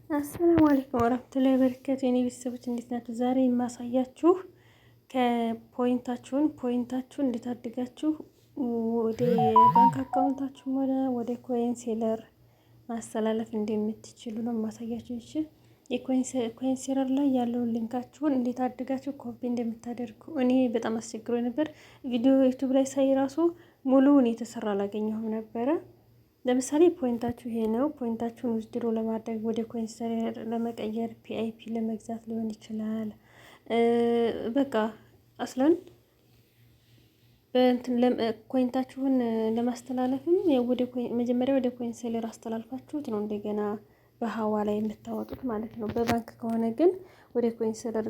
السلام عليكم ورحمة الله وبركاته። የኔ ቤተሰቦች እንዴት ናቸው? ዛሬ የማሳያችሁ ከ point ኣችሁን point ኣችሁን እንዴት አድጋችሁ ወደ ባንክ account ኣችሁ ሆነ ወደ Coin Seller ማስተላለፍ እንደምትችሉ ነው የማሳያችሁ። እሺ፣ የ Coin Seller ላይ ያለውን link ኣችሁን እንዴት አድጋችሁ ኮፒ እንደምታደርጉ። እኔ በጣም አስቸግሮ ነበር። ቪዲዮ YouTube ላይ ሳይ ራሱ ሙሉውን የተሰራ አላገኘሁም ነበረ። ለምሳሌ point ኣችሁ ይሄ ነው። Point ኣችሁን withdraw ለማድረግ፣ ወደ Coin Seller ለመቀየር፣ VIP ለመግዛት ሊሆን ይችላል። በቃ አስለን point ኣችሁን ለማስተላለፍም ወደ መጀመሪያ ወደ Coin Seller አስተላልፋችሁት ነው እንደገና በሀዋላ የምታወጡት ማለት ነው። በባንክ ከሆነ ግን ወደ Coin Seller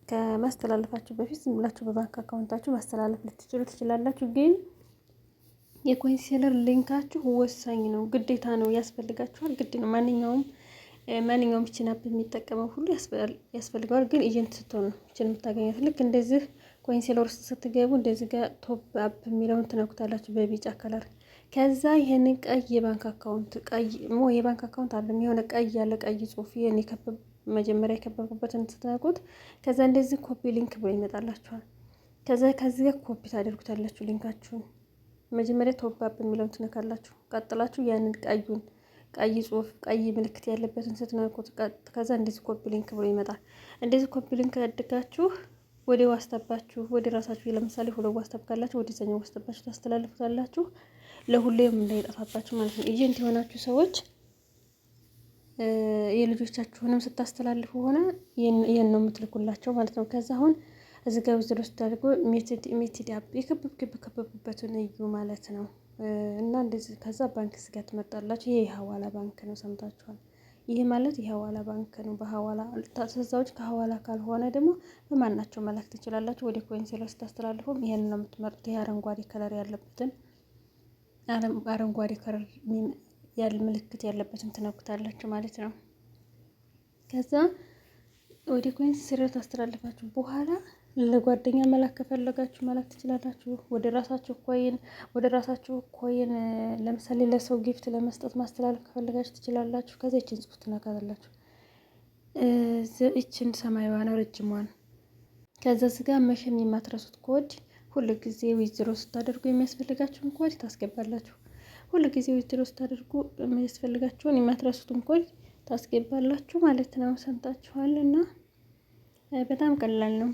ከማስተላለፋችሁ በፊት ዝም ብላችሁ በባንክ account ኣችሁ ማስተላለፍ ልትችሉ ትችላላችሁ። ግን የ Coin Seller link ኣችሁ ወሳኝ ነው፣ ግዴታ ነው፣ ያስፈልጋችኋል፣ ግድ ነው። ማንኛውም ይችን app የሚጠቀመው ሁሉ ያስፈልገዋል። ግን agent ስትሆን ነው ይችን የምታገኛት። ልክ እንደዚህ Coin Seller ውስጥ ስትገቡ እንደዚህ ጋር top up የሚለውን ትነኩታላችሁ በቢጫ color። ከዛ ይህንን ቀይ የባንክ account፣ ቀይ የባንክ account አለ፣ የሆነ ቀይ ያለ ቀይ ጽሁፍ፣ ይህን መጀመሪያ የከበብኩበትን ስትነኩት ከዛ እንደዚህ copy link ብሎ ይመጣላችኋል። ከዛ ከዚህ ጋር ኮፒ ታደርጉታላችሁ link ኣችሁን። መጀመሪያ top up የሚለውን ትነካላችሁ። ቀጥላችሁ ያንን ቀዩን ቀይ ጽሁፍ፣ ቀይ ምልክት ያለበትን ስትነኩት ከዛ እንደዚህ copy link ብሎ ይመጣል። እንደዚህ copy link አድርጋችሁ ወደ WhatsApp ኣችሁ፣ ወደ ራሳችሁ፣ ለምሳሌ ሁለት WhatsApp ካላችሁ ወደዛኛው WhatsApp ኣችሁ ታስተላልፉታላችሁ። ለሁሌም እንዳይጠፋባችሁ ማለት ነው። Agent የሆናችሁ ሰዎች የልጆቻችሁንም ስታስተላልፉ ሆነ ይህን ነው የምትልኩላቸው ማለት ነው። ከዛ አሁን እዚህ ጋር withdraw ስታደርጉ method app የከበብ የከበቡበትን እዩ ማለት ነው። እና እንደዚህ ከዛ ባንክ ስጋ ትመርጣላችሁ። ይሄ የሀዋላ ባንክ ነው፣ ሰምታችኋል። ይሄ ማለት የሀዋላ ባንክ ነው። በሀዋላ ተዛዎች ከሀዋላ ካልሆነ ደግሞ በማናቸው መላክ ትችላላችሁ። ወደ Coin Seller ስታስተላልፉም ይሄን ነው የምትመርጡት። ይሄ አረንጓዴ color ያለበትን፣ አረንጓዴ color ያለ ምልክት ያለበትን ትነኩታላችሁ ማለት ነው። ከዛ ወደ Coin Seller ታስተላልፋችሁ በኋላ ለጓደኛ መላክ ከፈለጋችሁ መላክ ትችላላችሁ። ወደ ራሳችሁ coin ለምሳሌ ለሰው gift ለመስጠት ማስተላለፍ ከፈለጋችሁ ትችላላችሁ። ከዛ ይችን ጽሁፍ ትነካታላችሁ። ይችን ሰማያዊዋን ረጅሟን። ከዛ ስጋ መቼም የማትረሱት ኮድ፣ ሁል ጊዜ withdraw ስታደርጉ የሚያስፈልጋችሁን ኮድ ታስገባላችሁ። ሁል ጊዜ withdraw ስታደርጉ የሚያስፈልጋችሁን የማትረሱትን ኮድ ታስገባላችሁ ማለት ነው። ሰምታችኋል። እና በጣም ቀላል ነው።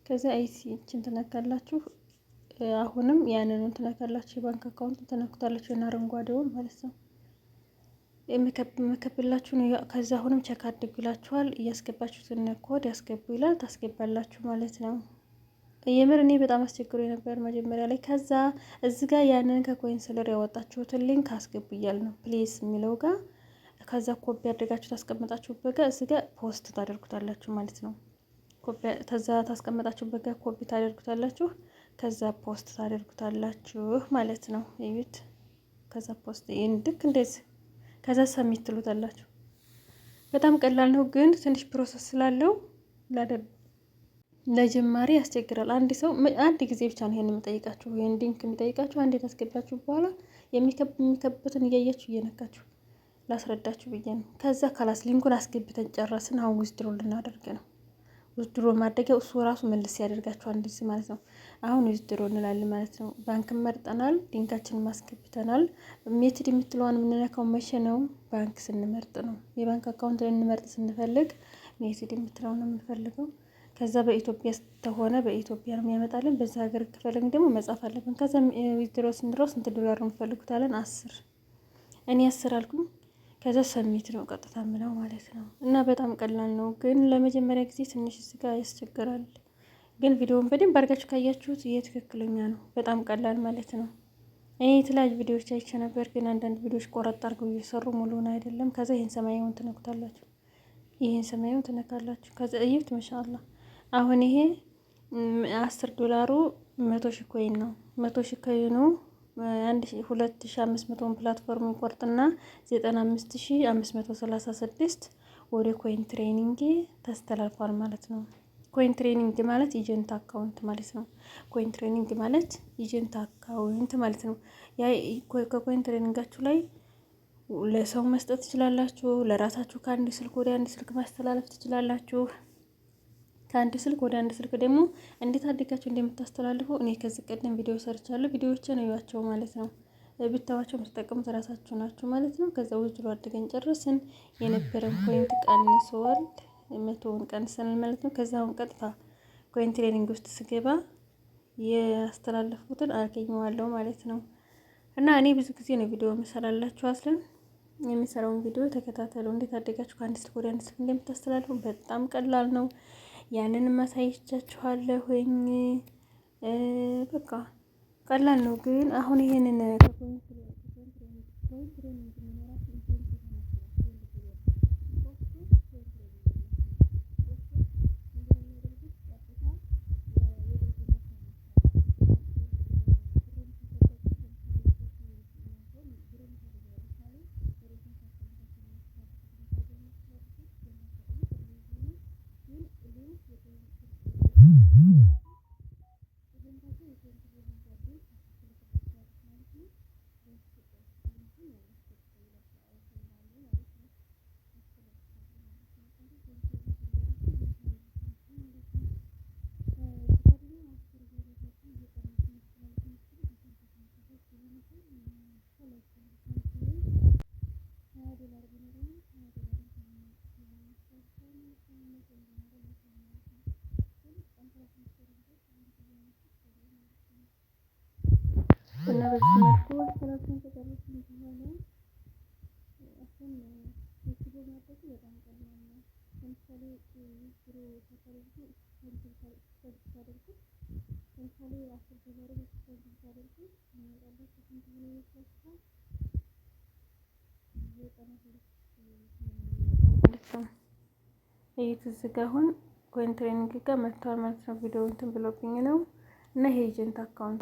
ከዛ አይሲ ይችን ትነካላችሁ። አሁንም ያንኑን ትነካላችሁ። የባንክ account ትነኩታላችሁ እና አረንጓዴውን ማለት ነው የምከብላችሁ ነው። ከዛ አሁንም check አድርጉ ይላችኋል። እያስገባችሁትን ኮድ ያስገቡ ይላል። ታስገባላችሁ ማለት ነው። የምር እኔ በጣም አስቸግሮ ነበር መጀመሪያ ላይ። ከዛ እዚህ ጋር ያንን ከ Coin Seller ያወጣችሁትን link አስገቡ እያል ነው፣ place የሚለው ጋር። ከዛ ኮፒ አድርጋችሁ ታስቀመጣችሁበት ጋር እዚህ ጋር paste ታደርጉታላችሁ ማለት ነው። ከዛ ታስቀመጣችሁበት ጋር ኮፒ ታደርጉታላችሁ። ከዛ paste ታደርጉታላችሁ ማለት ነው። እዩት። ከዛ paste ልክ እንደዚህ፣ ከዛ submit ትሉታላችሁ። በጣም ቀላል ነው፣ ግን ትንሽ process ስላለው ለጀማሪ ያስቸግራል። አንድ ሰው አንድ ጊዜ ብቻ ነው ይሄን የሚጠይቃችሁ፣ ይሄን link የሚጠይቃችሁ። አንዴ ታስገባችሁ በኋላ የሚከብበትን እያያችሁ እየነካችሁ ላስረዳችሁ ብዬ ነው። ከዛ خلاص link ኡን አስገብተን ጨረስን። አሁን withdraw ልናደርግ ነው። Withdraw ማድረጊያው እሱ ራሱ መልስ ያደርጋችኋል እንደዚህ ማለት ነው። አሁን withdraw እንላለን ማለት ነው። ባንክን መርጠናል፣ link ኣችንን ማስገብተናል። Method የምትለዋን የምንነካው መቼ ነው? ባንክ ስንመርጥ ነው። የባንክ account ልንመርጥ ስንፈልግ method የምትለውን ነው የምንፈልገው። ከዛ በኢትዮጵያ ተሆነ በኢትዮጵያ ነው የሚያመጣልን። በዛ ሀገር ከፈለግን ደግሞ መጻፍ አለብን። ከዛ withdraw ስንለው ስንት ዶላር ነው የምፈልጉት አለን። 10፣ እኔ 10 አልኩኝ። ከዛ submit ነው ቀጥታ ምለው ማለት ነው። እና በጣም ቀላል ነው፣ ግን ለመጀመሪያ ጊዜ ትንሽ እዚህ ጋር ያስቸግራል። ግን ቪዲዮውን በደንብ አድርጋችሁ ካያችሁት ይሄ ትክክለኛ ነው። በጣም ቀላል ማለት ነው። እኔ የተለያዩ ቪዲዮዎች አይቼ ነበር፣ ግን አንዳንድ ቪዲዮዎች ቆረጥ አድርገው እየሰሩ ሙሉውን አይደለም። ከዛ ይህን ሰማያዊውን ትነኩታላችሁ፣ ይህን ሰማያዊውን ትነካላችሁ። ከዛ እዩት፣ ما شاء الله፣ አሁን ይሄ 10 ዶላሩ 100,000 coin ነው። 100,000 coin ኑ አንድ 2500 platform ይቆርጥና 95,536 ወደ coin training ተስተላልፏል ማለት ነው። Coin training ማለት agent account ማለት ነው። Coin training ማለት agent account ማለት ነው። ያ ከ coin training ኣችሁ ላይ ለሰው መስጠት ትችላላችሁ። ለራሳችሁ ከአንድ ስልክ ወደ አንድ ስልክ ማስተላለፍ ትችላላችሁ። ከአንድ ስልክ ወደ አንድ ስልክ ደግሞ እንዴት አድርጋችሁ እንደምታስተላልፉ እኔ ከዚህ ቀደም ቪዲዮ ሰርቻለሁ። ቪዲዮዎችን እዩዋቸው ማለት ነው። ብታዋቸው የምትጠቀሙት ራሳችሁ ናችሁ ማለት ነው። ከዛ withdraw አድርገን ጨረስን። የነበረን point ቀንሰዋል፣ 100ውን ቀንሰናል ማለት ነው። ከዛ አሁን ቀጥታ coin trading ውስጥ ስገባ ያስተላለፍኩትን አገኘዋለሁ ማለት ነው። እና እኔ ብዙ ጊዜ ነው ቪዲዮ የምሰራላችሁ። አስለን የሚሰራውን ቪዲዮ ተከታተሉ። እንዴት አድርጋችሁ ከአንድ ስልክ ወደ አንድ ስልክ እንደምታስተላልፉ በጣም ቀላል ነው። ያንን ማሳየቻችኋለሁኝ። በቃ ቀላል ነው። ግን አሁን ይሄንን ከ coin እና በዚህ መልኩ አስተላልፈን ከጨረስን በኋላ አሁን withdraw ማድረጉ በጣም ቀላል ነው። ለምሳሌ withdraw ታደርጉ ታደርጉ ለምሳሌ 10 ዶላር በ 3 ሳንቲም ታደርጉ የሚመጣላችሁ ስንት ሆኖ ይመስላችኋል? 92 ማለት ነው። እዩት እዚህ ጋ አሁን coin trading ጋር መጥቷል ማለት ነው። ቪዲዮ እንትን ብሎብኝ ነው እና ይሄ agent account